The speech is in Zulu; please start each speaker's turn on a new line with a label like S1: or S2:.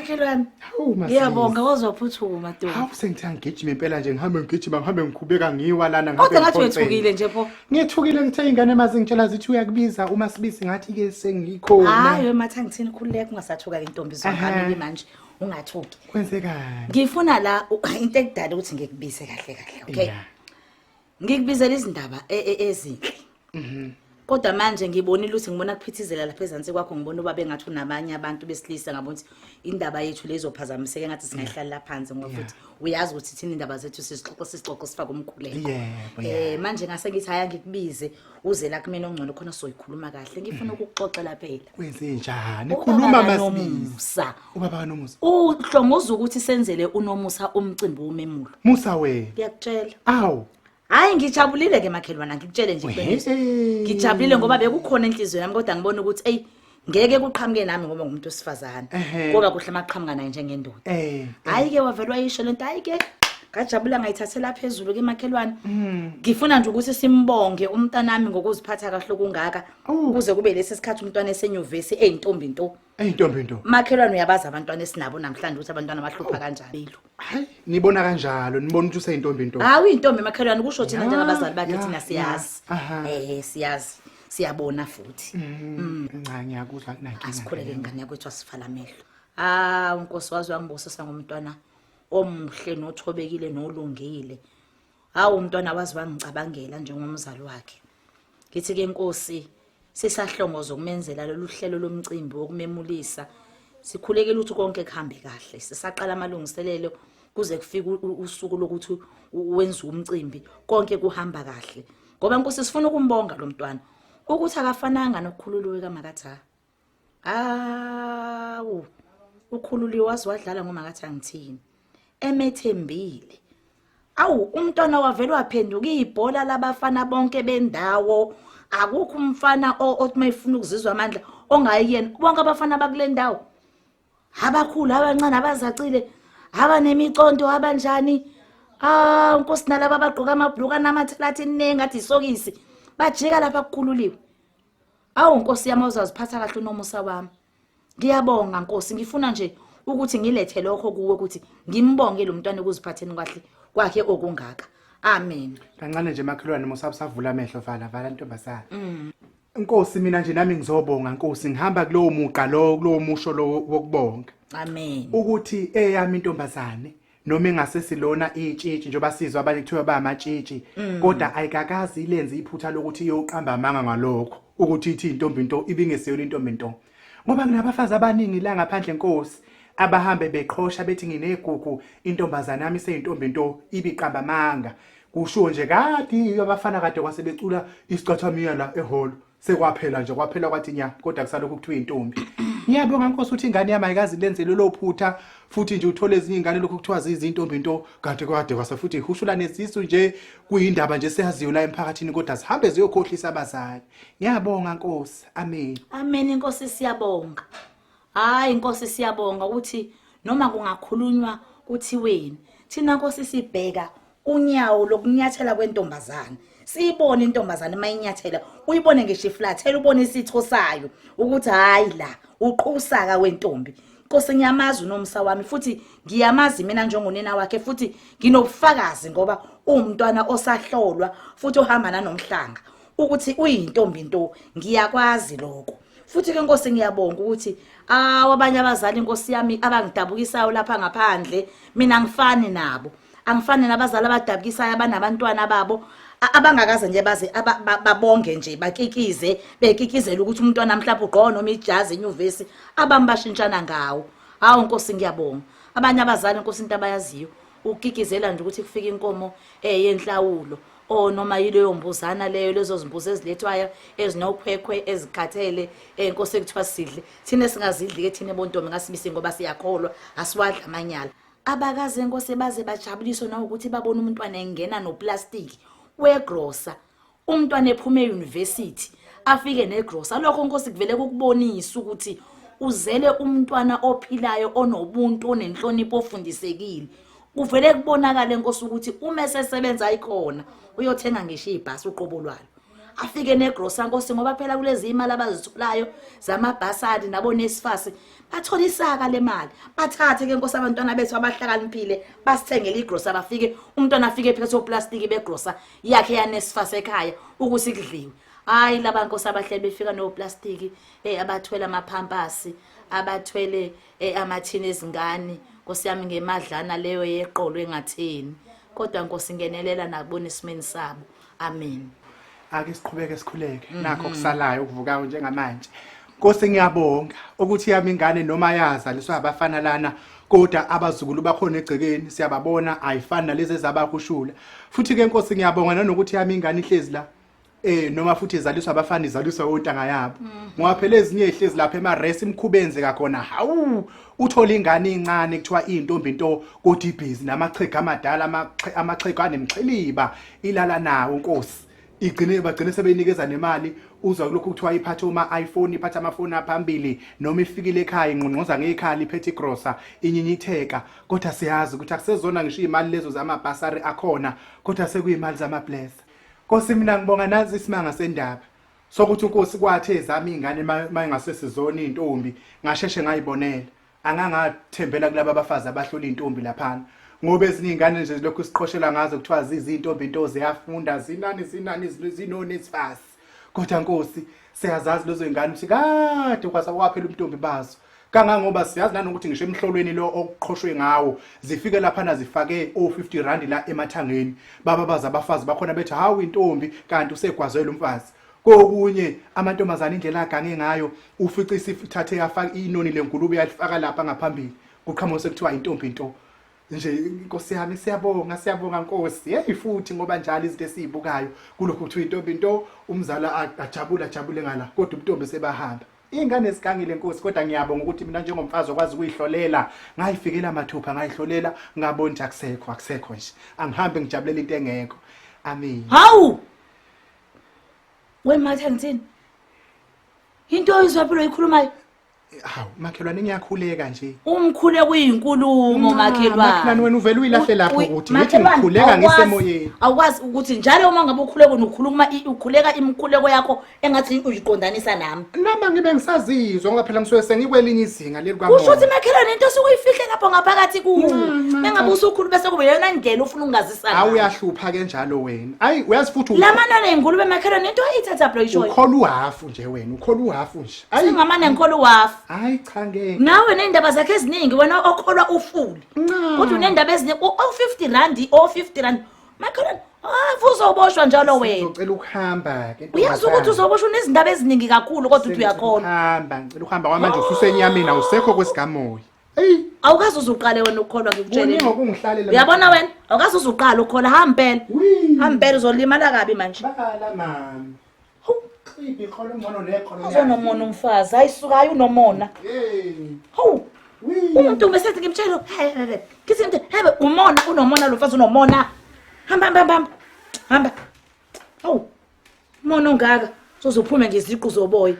S1: Makhelwane.
S2: Hawu Masisi.
S1: Ngiyabonga wazwaphuthuma Ntombi.
S2: Hawu sengithe angigijime impela nje ngihambe ngigijima ngihambe ngikhubeka ngiwa lana ngihambe.
S1: Kodwa ngathi
S2: ngiphonseka.
S1: wethukile nje pho.
S2: Ngethukile ngithe ingane mazingitshela zithi uyakubiza uma sibisi ngathi ke sengikhona.
S1: Hayi wemathi angithini khululeka ungasathuka ke ntombi zonke
S2: Ehhe.
S1: manje ungathuki.
S2: Kwenzekani?
S1: Ngifuna la into ekudala ukuthi ngikubize kahle kahle, okay?
S2: Yeah.
S1: Ngikubizela izindaba ezinhle. Kodwa manje ngibonile ukuthi ngibona kuphithizela lapha ezansi kwakho ngibona ubaba engathi unabanye abantu besilisa ngabona ukuthi indaba yethu lezophazamiseka ngathi singayihlalela phansi ngoba futhi uyazi ukuthi thina indaba zethu sizixoxa sizixoxa sifake umkhuleko.
S2: Yebo,
S1: Manje ngase ngithi haya ngikubize uze la kumina ongcono khona soyikhuluma kahle ngifuna ukukuxoxela phela.
S2: Kwenzenjani?
S1: Ubaba
S2: Khuluma Masibisi.
S1: kaNomusa.
S2: Ubaba kaNomusa.
S1: Uhlongoza ukuthi senzele uNomusa umcimbi womemulo.
S2: Musa wena.
S1: Ngiyakutshela.
S2: Awu.
S1: Hayi ngijabulile ke makhelwane ngikutshele nje iqiniso.
S2: Ehhe.
S1: Ngijabulile ngoba bekukhona enhliziyweni yami kodwa ngibona ukuthi ey ngeke kuqhamuke nami ngoba ngumuntu wesifazane.
S2: Ehhe.
S1: Ngoba kuhle maqhamuka naye njengendoda. Hayi ke wavelwa yisho lento hayi ke ngajabula ngayithathela phezulu ke makhelwane. Ngifuna nje ukuthi simbonge umntanami ngokuziphatha kahle kungaka
S2: Oh.
S1: kuze kube lesi sikhathi umntwana esenyuvesi eyintombi nto.
S2: Ey ntombi nto.
S1: Makhelwane uyabazi abantwana esinabo namhlanje ukuthi abantwana bahlupha kanjani.
S2: Hayi nibona kanjalo nibona ukuthi useyintombi nto.
S1: Hawu intombi makhelwane kusho thina
S2: Ya,
S1: njengabazali bakhe
S2: ya,
S1: thina siyazi.
S2: ya, aha.
S1: Siyazi. Siyabona futhi.
S2: Nca ngiyakuzwa kunankinga.
S1: Asikhuleke ngane yakwethu asivala amehlo. Ah uNkosi wazi wangibusisa ngomntwana omuhle nothobekile nolungile. Hawu umntwana wazi wangicabangela njengomzali wakhe. Ngithi ke Nkosi sisahlongoza ukumenzela lolu hlelo lomcimbi wokumemulisa. Sikhulekela ukuthi konke kuhambe kahle. Sisaqala amalungiselelo kuze kufike usuku lokuthi wenze umcimbi konke kuhamba kahle. Ngoba Nkosi sifuna ukumbonga lo mntwana ukuthi akafananga nokukhululiwe kaMakatha. Awu ukhululiwe waze wadlala ngoMakatha ngithini. Emethembile. Awu umntwana wavele waphenduka ibhola labafana bonke bendawo. Akukho umfana othi mayifuna ukuzizwa amandla ongayiyena. Bonke abafana bakule ndawo. Abakhulu abancane abazacile abanemiconto abanjani. Ah Nkosi nalaba abagqoka amabhluka namathelathi ningi ngathi isokisi. Bajika lapha kukhululiwe. Awu Nkosi yami uzaziphatha kahle unomusa wami. Ngiyabonga Nkosi ngifuna nje ukuthi ngilethe lokho kuwe ukuthi ngimbonge lo mntwana ukuziphatheni kahle kwakhe okungaka. Amen.
S2: Kancane nje makhelwane musa usavula amehlo vala vala ntombazana. Nkosi mina nje nami ngizobonga Nkosi ngihamba kulowo muqa lo kulowo musho lo wokubonga.
S1: Amen.
S2: Ukuthi eyami intombazane noma engase silona itshitshi njengoba sizwa abanye kuthiwa ba amatshitshi kodwa ayikakazi ilenze iphutha lokuthi iyoqamba amanga ngalokho ukuthi ithi intombi into ibingesiyona intombi into ngoba kunabafazi abaningi la ngaphandle Nkosi abahambe beqhosha bethi nginegugu intombazana yami iseyintombi into ibiqamba amanga kushiwo nje kade abafana kade kwase becula isicathamiya la ehholo sekwaphela nje kwaphela kwathi nya kodwa kusalokhu kuthiwa intombi ngiyabonga Nkosi ukuthi ingane yami ayikazi lenze lelo phutha futhi nje uthole ezinye ingane lokhu kuthiwa zizintombi into kanti kade kwase futhi ihushula nezisu nje kuyindaba nje seyaziyo la emphakathini kodwa zihambe ziyokhohlisa abazali ngiyabonga Nkosi amen.
S1: Amen Nkosi siyabonga. Hayi Nkosi siyabonga ukuthi noma kungakhulunywa kuthiweni thina Nkosi sibheka unyawo lokunyathela kwentombazane. Siyibone intombazane mayinyathela uyibone ngisho iflathela ubone isitho sayo ukuthi hayi la uqhusaka wentombi. Nkosi ngiyamazi unomsa wami futhi ngiyamazi mina njengonina wakhe futhi nginobufakazi ngoba uwumntwana osahlolwa futhi ohamba nanomhlanga ukuthi uyintombi nto ngiyakwazi lokho. Futhi ke Nkosi ngiyabonga ukuthi awu abanye abazali Nkosi yami abangidabukisayo lapha ngaphandle mina angifani nabo. Angifani nabazali abadabukisayo abanabantwana babo abangakaze nje baze babonge nje bakikize bekikizela ukuthi umntwana mhlawumbe ugqoka noma ijazi enyuvesi abami bashintshana ngawo. Hawu Nkosi ngiyabonga. Abanye abazali Nkosi into abayaziyo ukukikizela nje ukuthi kufika inkomo eyenhlawulo o noma yileyo mbuzana leyo lezo zimbuzi ezilethwayo ezinokhwekhwe ezikhathele enkosi ekuthiwa sidle thina singazidli ke thina bontombi ngasibisi ngoba siyakholwa asiwadla amanyala abakaze enkosi baze bajabuliswe nawukuthi babone umntwana engena noplastic wegrosa umntwana ephuma euniversity afike negrosa lokho nkosi kuvele kukubonisa ukuthi uzele umntwana ophilayo onobuntu onenhlonipho ofundisekile kuvele kubonakale nkosi ukuthi uma esesebenza ayikhona uyothenga ngisho ibhasi uqobo lwalo. Afike negrosa Nkosi, ngoba phela kulezi imali abazitholayo zamabhasari nabonesifasi bathola isaka lemali. Bathathe ke Nkosi abantwana bethu abahlakaniphile basithengele igrosa, bafike umntwana afike ephethe oplastiki begrosa yakhe yanesifasi ekhaya ukuthi kudliwe. Hayi laba Nkosi abahleli befika noplastiki abathwele amaphampasi, abathwele amathini ezingane Nkosi yami ngemadlana leyo yeqolo engatheni. Kodwa Nkosi ngenelela nakubona esimeni sabo. Amen.
S2: Ake siqhubeke sikhuleke. Nakho kusalayo ukuvukayo njengamanje. Nkosi ngiyabonga ukuthi yami ingane noma yazaliswa abafana lana, kodwa abazukulu bakhona egcekeni siyababona, ayifani nalezi ezabahushula. Futhi ke Nkosi ngiyabonga nanokuthi yami ingane ihlezi la, noma futhi izaliswa abafana, izaliswa ontanga yabo, ngoba phela ezinye ihlezi lapha ema-res imkhuba enzeka khona. Hawu, uthola ingane incane kuthiwa intombi nto, kodwa ibhizi namachegu amadala, amaxhegu anemxhiliba, ilala nawo Nkosi. Igcine bagcine sebeyinikeza nemali. Uzwa kulokhu kuthiwa iphathe uma iPhone, iphathe amafoni aphambili, noma ifikile ekhaya ingqongqoza ngekhala iphethe igrosa inyinyitheka. Kodwa siyazi ukuthi akusezona ngisho imali lezo zamabhasari akhona, kodwa sekuyimali zamablesser. Nkosi mina ngibonga nansi isimanga sendaba sokuthi uNkosi kwathi ezami ingane mayingase sizona intombi, ngasheshe ngayibonela, angangathembela kulaba abafazi abahlola intombi laphana, ngoba ezinye ingane nje lokhu siqoshela ngazo kuthiwa zizintombi into, ziyafunda, zinani zinani, zinoni isifasi. Kodwa Nkosi siyazazi lezo ingane ukuthi kade kwasa kwaphela ubuntombi bazo, kangangoba siyazi nanokuthi ngisho emhlolweni lo okuqhoshwe ngawo zifike laphana zifake o50 rand la emathangeni, baba baza abafazi bakhona bethi hawu intombi, kanti usegwazela umfazi. Kokunye amantombazane indlela agange ngayo, ufice isithathe yafaka inoni lengulube yalifaka lapha ngaphambili, kuqhamuka sekuthiwa intombi into nje. Inkosi yami, siyabonga, siyabonga Nkosi. Hey, futhi ngoba njalo izinto esizibukayo kulokhu kuthiwa intombi into, umzala ajabule ajabule ngala, kodwa ubuntombi sebahamba. Ingane zigangile Nkosi, kodwa ngiyabonga ukuthi mina njengomfazi okwazi ukuyihlolela ngayifikela mathupha, ngayihlolela, ngabona nje akusekho, akusekho nje, angihambe ngijabulela into engekho. Amen.
S1: Hawu wematha, ngithini into oyizwa phela oyikhulumayo?
S2: Hawu makhelwane, ngiyakhuleka nje.
S1: Umkhule kuyinkulumo makhelwane.
S2: Makhelwane, wena uvele uyilahle lapho ukuthi ngithi ngikhuleka ngisemoyeni.
S1: Awukwazi ukuthi njalo uma ngabe ukhuleka ukhuluma, ukhuleka imikhuleko yakho engathi uyiqondanisa nami.
S2: Noma ngibe ngisazizwa, ngoba phela ngisuke sengikwelinye izinga leli kwamoya.
S1: Kusho ukuthi makhelwane into osuke uyifihle lapho ngaphakathi kuwe. Mengabe usukhulu bese kube yona ndlela ufuna ukungazisa
S2: ngayo. Hawu, uyahlupha ke njalo wena. Ayi, uyazi futhi
S1: Lamanani engulube makhelwane, into ayithatha bro ishoyo.
S2: Ukhola uhafu nje wena, ukhola uhafu nje.
S1: Ayi, Singamane ngikholwa uhafu.
S2: Hayi cha, ngeke.
S1: Nawe nendaba zakhe eziningi wena okholwa ufuli. Kodwa unendaba eziningi o 50 rand, o 50 rand. Makhelwane, ah, uzoboshwa njalo wena.
S2: Ngizocela ukuhamba ke.
S1: Uyazi ukuthi uzoboshwa, unezindaba eziningi kakhulu kodwa uthi uyakholwa.
S2: Hamba, ngicela ukuhamba kwamanje, ususenyameni awusekho kwesigamoya. Hey,
S1: Awukaze uzuqale wena ukukholwa, ngikutshele.
S2: Kuningi okungihlalela.
S1: Uyabona wena, awukaze uzuqale ukukholwa, hamba impela.
S2: Wee.
S1: Hamba impela, uzolimala kabi manje.
S2: Bala mama.
S1: Hawu.
S2: Xibhi iqholo ngcono neqholo.
S1: Uzonomona umfazi, hayi suka, hayi unomona.
S2: Hey.
S1: Hawu.
S2: Wee.
S1: Umuntu bese ngimtshela, hey hey hey. Ngithi ngithi hebe umona, unomona lo mfazi, unomona. Hamba hamba hamba. Hamba. Hawu. Umona ongaka, sozophume ngeziqu zoboya.